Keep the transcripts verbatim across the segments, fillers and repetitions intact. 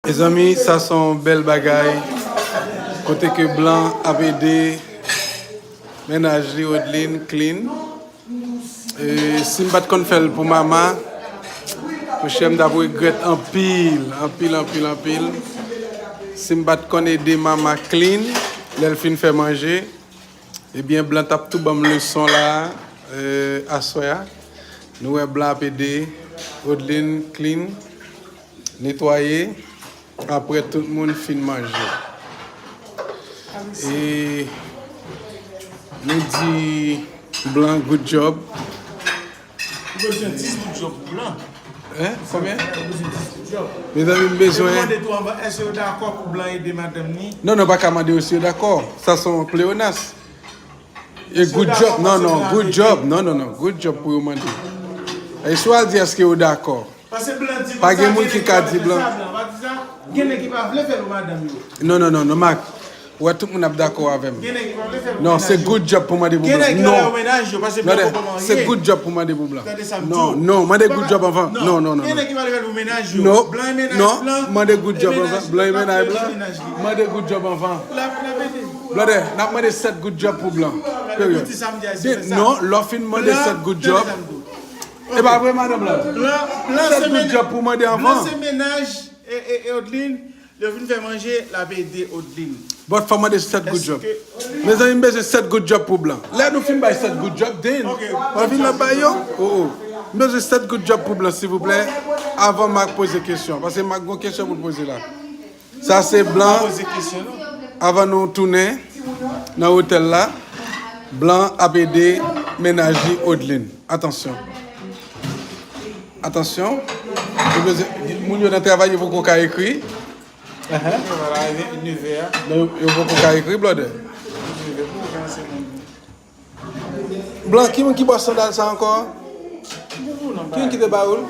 Mezanmi, sa se yon bèl bagay. Kote ke Blan ap ede mennaj li, Odlin, clean. E, si m pa t konn fè l pou Mama, monchè, m t ap regrèt anpil, anpil, anpil, anpil. Si m pa t konn ede Mama clean, lè l fin fè manje, ebyen, Blan t ap tou ban m leson la, e, aswè a. Nou wè Blan ap ede Odlin clean, netwaye, apre tout moun fin manje. E nou di Blan good job. Ou bezwen dis good job pou Blan. Hein? Konbyen? Ou bezwen dis good job. Mezanmi, m bezwen. Mande tou anvan, èske yo dakò pou Blan ede madanm ni? Non, non, pa ka mande yo si yo dakò. Sa se yon pleonas. E good job, non, non, good job, non, non, non, good job pou yo mande. E si w al di èske yo dakò? Pa gen moun ki ka di Blan. Gen nèg ki pa vle fè pou madanm yo. Non, non, non, non, Marc. Ou wè tout moun ap dakò avè m. Gen nèg ki pa vle fè pou mennaj yo. Non, se good job pou mande pou Blan. Gen nèg ki pa vle pou mennaj yo, paske Blan poko marye. Se good job pou mande pou Blan. Tande sa m di w. Non, non, mande good job anvan. Non, non, non, non. Gen nèg ki pa vle fè pou mennaj yo. Non, Blan e mennaj Blan. Mande good job anvan. Blan e mennaj Blan. Mande good job anvan. Blòdè, n ap mande sèt good job pou Blan. Peryòd. Non, lè w fin mande sèt good job. E pa vre, madanm Blan? Sèt good job pou mande anvan. Blan se mennaj e, e, e Odlin. Lè yo fin fè manje, l ap ede Odlin. But fò mande sèt good job. Mezanmi, m bezwen sèt good job pou Blan. Lè nou fin bay sèt good job, then, pa vin ap bay yo. Oh, oh. M bezwen sèt good job pou Blan, silvouplè, avan Marc poze kesyon. Paske Marc gon kesyon pou l poze la. Sa se Blan. Avan nou tounen nan otèl la, Blan ap ede mennaj li Odlin. Atansyon. Atansyon. Yo bezwen, moun yo nan travay, yo poko ka ekri. Yo poko ka ekri, blòdè. Blan, ki moun ki ba w sandal sa ankò? Ki moun ki te ba ou l?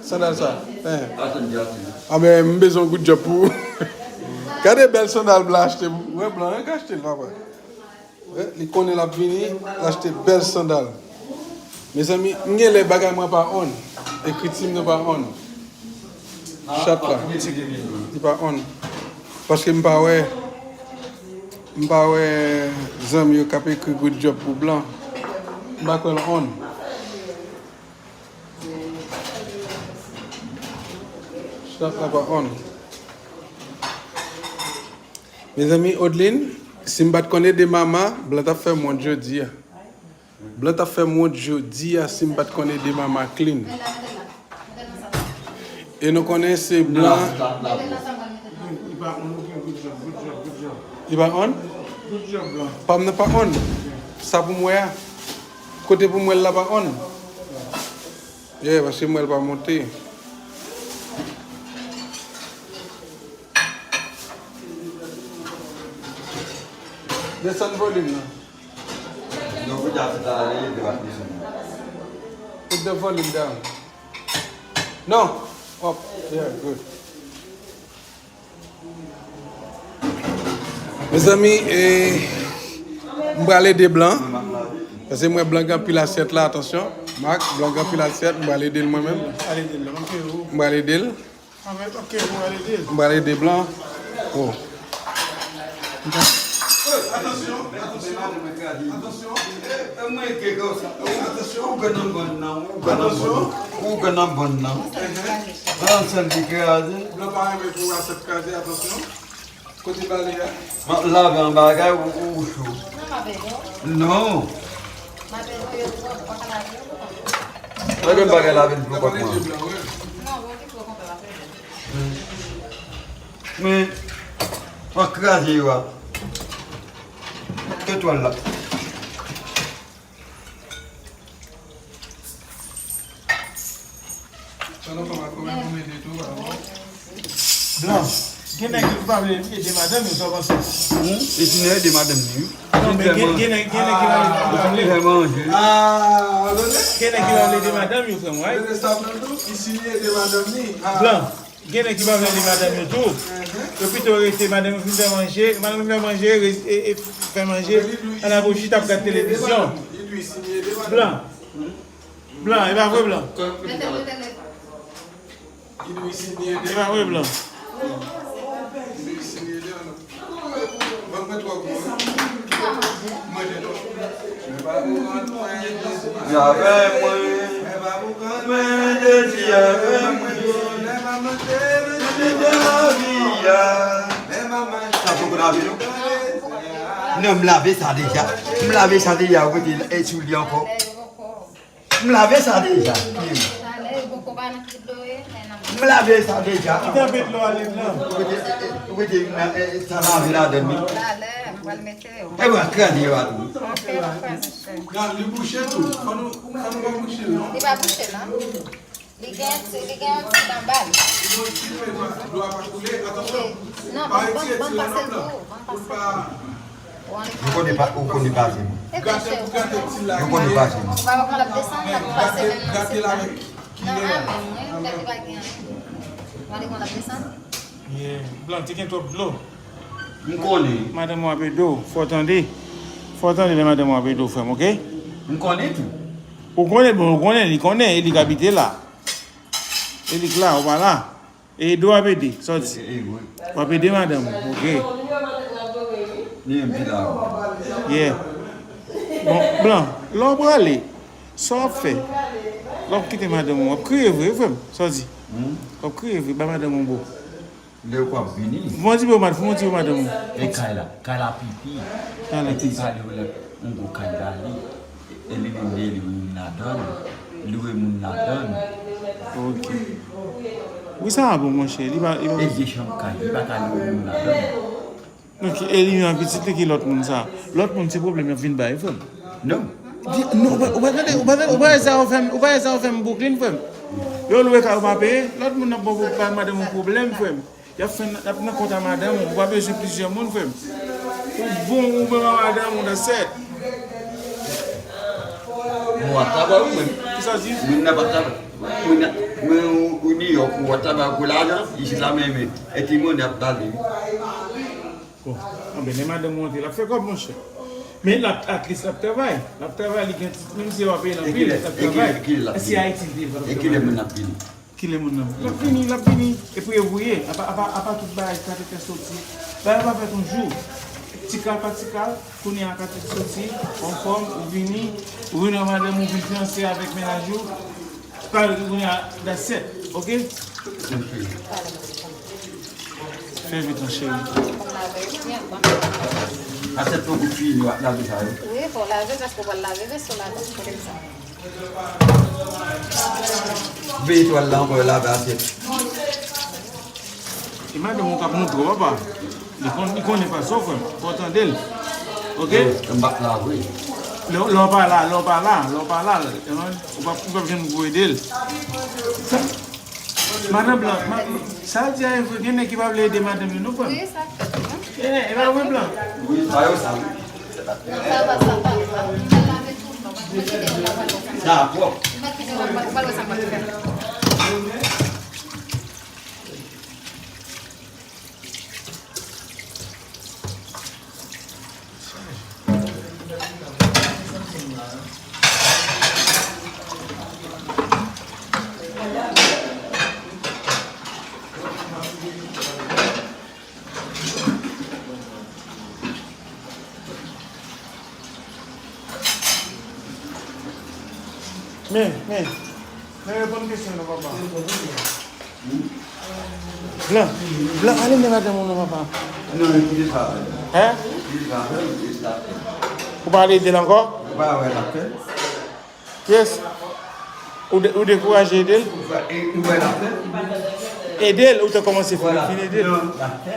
Sandal sa. Hein. Ah, men m bezwen yon good job pou ou. Gade bèl sandal Blan achte. Wè, Blan, ann achte l, papa. Wè, li konnen l ap vini, l achte bèl sandal. Mezanmi, m gen lè bagay mwen pa on. Ekriti m nan pa on. Chat la. Li pa on. Paske m pa wè, m pa wè zanmi yo k ap ekri good job pou Blan. M pa kwè l on. Chat la pa on. Mezanmi, Odlin, si m pa t konn ede Mama, Blan t ap fè m wont jodi a. Blan t ap fè m wont jodi a si m pa t konn ede Mama clean. E nou konnen se Blan. Li pa on, ok, good job, good job, good job. Li pa on? Good job, Blan. Pa m nan pa on. Sa pou m wè a. Kote pou m wè l la pa on. Yeah, paske m wè l pa monte. Desann volim nan. Non, pou di a fè ta ale, li pa desann. Put the volume down. Non. Up. Yeah, good. Mezanmi, eh, m pral ede Blan. Paske m wè Blan gen anpil asyèt la, atansyon. Marc, Blan gen anpil asyèt, m pral ede l mwen menm. M pral ede l. M pral ede Blan. Oh. Atansyon, atansyon, atansyon. Ou grann nan bòn nan, ou grann nan bòn nan. Ou grann nan bòn nan. An sèl ki kraze. Blan pa renmen pou asyèt kraze, atansyon. Kote bale a? M ap lave yon bagay ou, ou cho. Non. Pa gen bagay lave dlo kòk mwen. Men, w ap kraze yo a. Ke twal la. Blan, gen nèg ki pa vle ede madanm yo, sa w panse? Hmm? Li fini ede madanm li, wi. Non, men gen, gen nèg, gen nèg ki pa vle, ki pa vle. Li fè manje. Gen nèg ki pa vle ede madanm yo, frè m, wi. Blan, gen nèg ki pa vle ede madanm yo tou. Yo pito rete, madanm yo fin fè manje, madanm yo fin fè manje, re-, e, e, fè manje, ann ap chita ap gad televizyon. Blan. Blan, e pa vre, Blan? E pa vre, Blan? Avè mwen, mwen te di avè mwen. Mwen te di lavi a. Sa poko lave non. Non, m lave sa deja. M lave sa deja, ou mete l sou li ankò. M lave sa deja. M lave sa deja. Ou mete, ou mete, eh, eh, sa lave ladan li. Talè, m pral mete yo. E mwen kraze yo a tou. Ok, m kraze. Gad, li bouche tou. Fò nou, fò nou pa bouche l, non? Li pa bouche, non. Li gen ti, li gen yon ti anba l. Li gen yon ti pye dlo a pa koule. Atansyon. Non, pa ban, ban, retire ti ban pase l nan tou, ban pase l tou. Ou konnen pa, ou konnen pase mwen. Ou konnen pase mwen. Ou pa wè kòman l ap desann, l ap pase menm nan sit la. Non, a menm, wi, m kwè li pa gen anyen. Ou pa wè kòman l ap desann? Yeah. Blan, te gen twòp dlo. M konnen. Madanm ou ap ede w, fò w tande. Fò w tande lè madanm ou ap ede w, frè m, oke? M konnen tou. Ou konnen, bon, ou konnen, li konnen, e li k abite la. E li k la, ou pa la. E ede w ap ede, sa w di? E, e, wi. W ap ede madanm ou, oke. Li menm ki la, wi. Yeah. Bon, Blan, lè w prale, sa w ap fè? Lè w ap kite madanm ou, w ap kriye vre, frè m, sa w di? Hmm? W ap kriye vre, ba madanm ou bo. Lè w ap vini. Fè yon ti bo mad-, fè yon ti bo madanm ou. E kay la, kay la pipi. Kay la pipi. Epi sa li rele yon gwo kay la li. E li menm li, li moun ladan l. Li lwe moun ladan l. Ok. Wi, sa a bon, monchè. Li pa, li pa. E de chanm kay, li pa ka lwe moun ladan l. Ok, e li menm pitit li ki lòt moun sa. Lòt moun se pwoblèm y ap vin bay, frè m. Non. Di, non, ou pa, ou pa tande, ou pa tande, ou pa wè sa yo fè m, ou pa wè sa yo fè m Brooklyn, frè m. Yo lwe kay ou pa peye, lòt moun ap ba w, ba madanm ou pwoblèm, frè m. Y ap fè, y ap nan kont a madanm ou, ou pa bezwen plizyè moun, frè m. Ou bon, ou menm a madanm ou nan sèt. Bon, a travay ou menm. Kisa w di? Moun nan pa travay. Moun nan, moun ou, ou New York, ou a travay pou lajan, isit la menm, e timoun ap gade. Bon, anben, lè madanm ou antre, l ap fè kòb, monchè. Men l ap, at least l ap travay. L ap travay, li gen ti, menm si yo pa peye l anpil, l ap travay. E kilè, kilè, kilè l ap vini? E si Ayiti li te ye, l ap travay. E kilè moun nan ap vini? Kilè moun nan ap vini? L ap vini, l ap vini. Epi e vre, apa, apa, apa tout bagay sa te fè soti. Bagay yo pa fèt yon jou. Ti kal pa ti kal, kounye a ka te soti, anfòm, ou vini, ou vini ak madanm ou, vin fiyanse avèk mennaj ou. Pral kounye a, that's it, ok? Fè vit non, cheri. Asyèt pou kout fini, w ap lave sa yo. Wi, fò w lave, paske w pral lave veso la, kote m sa. Veye twal la ankò, lave asyèt. E madanm ou k ap montre w, papa. Li konn, li konnen fason, frè m. Fò w tande l. Ok? Yo, m p ap la vre. Lè, lè w pa la, lè w pa la, lè w pa la, ou p ap, ou p ap janm gwo ede l. Madanm Blan, ma, sa l di a e vre, gen nèg ki pa vle ede madanm yo, non, frè m? Wi, sa fèt, wi. E, e pa vre, Blan? Wi, pa yo sa, wi. Sa va, sa va. Sa pwòp. Men, men, men reponn kesyon nan, papa. Blan, Blan, ale men madanm ou non, papa. Non, li kite sa fè. Hein? Li kite sa fè, li kite sa fè. Ou pa ale ede l ankò? Ou pa wè l ap fè? Yes. Ou de-, ou dekouraje ede l? Ou pa, e, ou wè l ap fè? Ede l, ou te kòmanse fè, ou fin ede l. Non, l ap fè.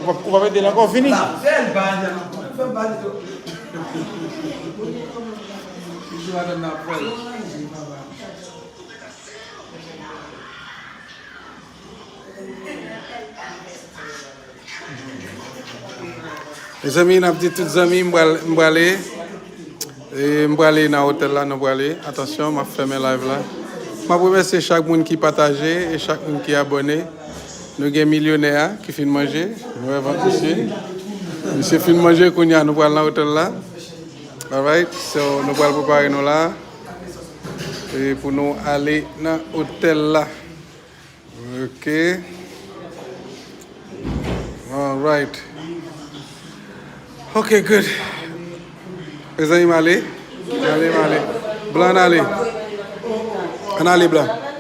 Ou p ap, ou p ap ede l ankò, fini. L ap fè l, pa janm fè l, pa janm. Li di madanm nan ap fè l. Mezanmi, n ap di tout zanmi, m pral, m prale. E m prale nan otèl la, nou prale. Atansyon, m ap fèmen live la. M ap remèsye chak moun ki pataje e chak moun ki abòne. Nou gen milyonè a ki fin manje. Nou wè vant misye. Misye fin manje, kounye a nou pral nan otèl la. Alright, so nou pral prepare nou la. E pou nou ale nan otèl la. Ok. Alright. Ok, good. Mezanmi, m ale. M ale, m ale. Blan, ann ale. Ann ale, Blan.